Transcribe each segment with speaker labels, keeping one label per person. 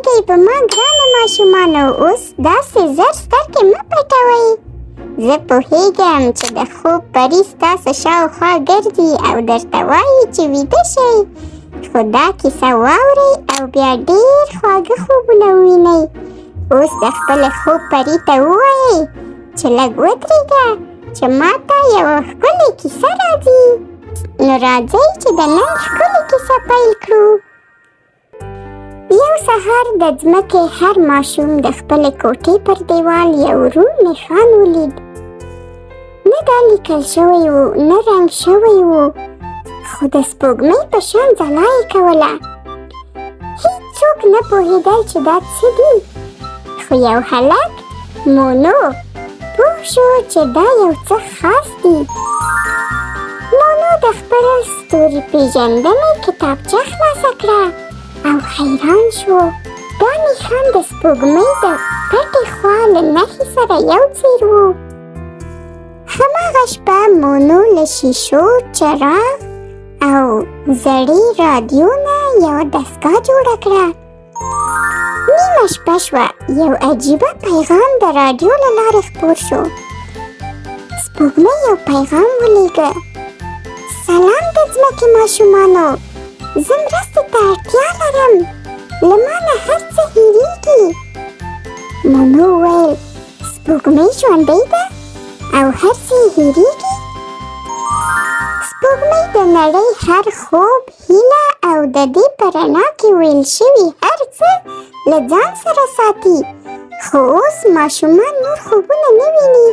Speaker 1: پوهېږئ په ما ګرانو ماشومانو، اوس داسې زر سترګې مه پټوئ. زه پوهېږم چې د خوب پري ستاسو شاوخوا ګرځي او درته وایي چې ویده شئ، خو دا کیسه واورئ او بیا ډېر خواږه خوبونه ووینئ. اوس د خپل خوب پري ته ووایئ چې لږ ودرېږه چې ما ته یوه ښکلې کیسه راځي. نو راځئ چې د نن ښکلې کیسه پیل کړو. یو سهار د ځمکې هر ماشوم د خپلې کوټې پر دیوال یو روڼ نښان ولید. نه دا لیکل شوی و، نه رنګ شوی و، خو د سپوږمۍ په شان ځلا یې کوله. هیڅوک نه پوهېدل چې دا څه دي، خو یو هلک مونو پوه شو چې دا یو څه خاص دي. مونو د خپل ستوري پېژندنې کتابچه خلاصه کړه او حیران شو. دا نښان د سپوږمۍ د پټې خوا له نښې سره یو څیر و. هماغه شپه مونو له شیشو، چراغ او زړې رادیو نه یوه دستګاه جوړه کړه. نیمه شپه شوه، یو عجیبه پیغام د راډیو له لارې خپور شو. سپوږمۍ یو پیغام ولیږه: سلام د ځمکې ماشومانو، زه مرستې ته اړتیا لرم، له ما نه هر څه هېرېږي. مونو وویل: سپوږمۍ ژوندۍ ده او هر څه یې هېرېږي؟ سپوږمۍ د نړۍ هر خوب، هیله او د دې په رڼا کې ویل شوي هر څه له ځان سره ساتي، خو اوس ماشومان نور خوبونه نه ویني.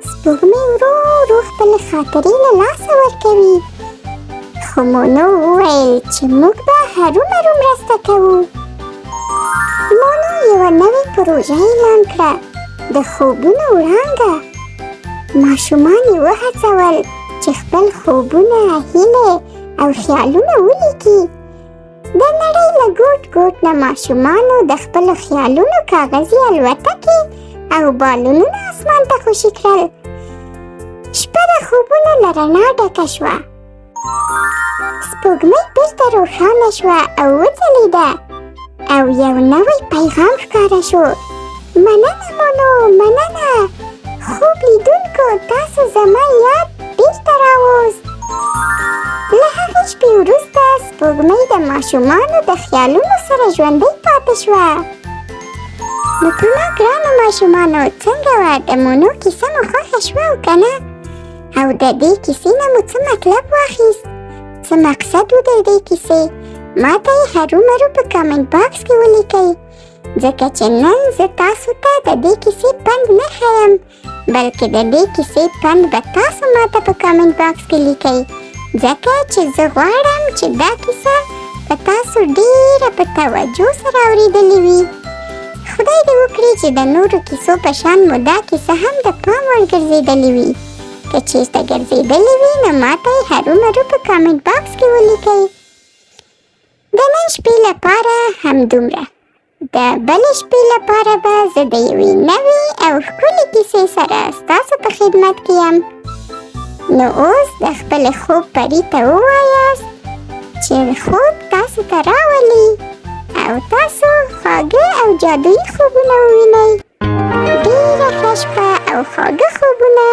Speaker 1: سپوږمۍ ورو ورو خپلې خاطرې له لاسه ورکوي. خو مونو وویل چې موږ به هرومرو مرسته کوو. مونو یوه نوې پروژه اعلان کړه، د خوبونو وړانګه. ماشومان یې وهڅول چې خپل خوبونه، هیلې او خیالونه ولیکي. د نړۍ له ګوټ ګوټ نه ماشومانو د خپلو خیالونو کاغذي الوتکې او بالونونه اسمان ته خوشي کړل. شپه د خوبونو له رڼا ډکه شوه. سپوږمۍ بیرته روښانه شوه او وځلېده او یو نوی پیغام ښکاره شو: مننه مونو، مننه خوب لیدونکو، تاسو زما یاد بیرته راوست. له هغې شپې وروسته سپوږمۍ د ماشومانو د خیالونو سره ژوندۍ پاتې شوه. نو په ما ګرانو ماشومانو، څنګه وه د مونو کیسه؟ مو خوښه شوه او که نه؟ او د دې کیسې نه مو څه مطلب واخیست؟ څه مقصد و د دې کیسې؟ ما ته یې هرومرو په کامنټ باکس کې ولیکئ، ځکه چې نن زه تاسو ته د دې کیسې پند نه ښیم، بلکې د دې کیسې پند به تاسو ما ته په کامنټ باکس کې لیکئ، ځکه چې زه غواړم چې دا کیسه په تاسو ډېره په توجه سره اورېدلې وي. خدای دې وکړي چې د نورو کیسو په شان مو دا کیسه هم د پام وړ ګرځېدلې وي. که چېرته ګرځېدلې وي نو ما ته یې هرومرو په کامنټ باکس کې ولیکئ. د نن شپې لپاره همدومره. د بلې شپې لپاره به زه د یوې نوې او ښکلې کیسې سره ستاسو په خدمت کې یم. نو اوس د خپل خوب پري ته ووایاست چې خوب تاسو ته راولي او تاسو خواږه او جادويي خوبونه ووینئ. ډېره ښه شپه او خواږه خوبونه.